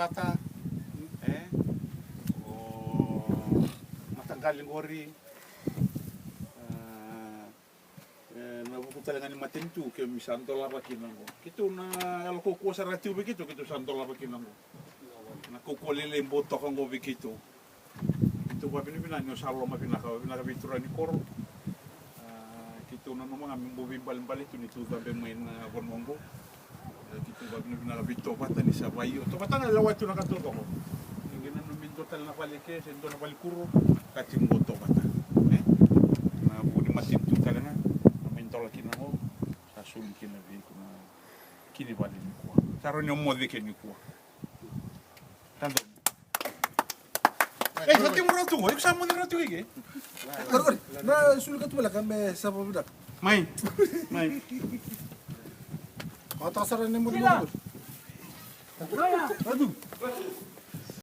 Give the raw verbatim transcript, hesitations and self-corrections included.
Tata, e, o mataqali qori, e, e, na vuku tale ga ni matanitu keimami sa dolava kina qo. Keitou na yalo kaukauwa sara tiko vei keitou, keitou sa dolava kina qo. Na kaukauwa lailai bau toka qo vei keitou. Keitou vakavinavinaka ni o sa loma vinaka, vinaka vei turaga ni koro. A, keitou nanuma ga me bau veibalebale tu ni tou cabe mai na vanua oqo. A, keitou vakavinavinaka vei Tovata ni sa vakaio. Tovata ga e lewa tu na ka taucoko. Ni qai nanuma me dua tale na vale ke, se dua na vale kuro, ka tiko qo Tovata. E? Na vuku ni matanitu tale ga, na mai dola kina qo, sa soli kina vei iko na kini vale nikua. Sa rawa ni o moce ke nikua. Tadonu. Ei, sa tiko rawa tu qo, iko sa moce rawa tu ike. Ori, ori, na sulu ka tu bela ka me sava vinaka. Mai, mai. O ta sara ni moce moce. Atu.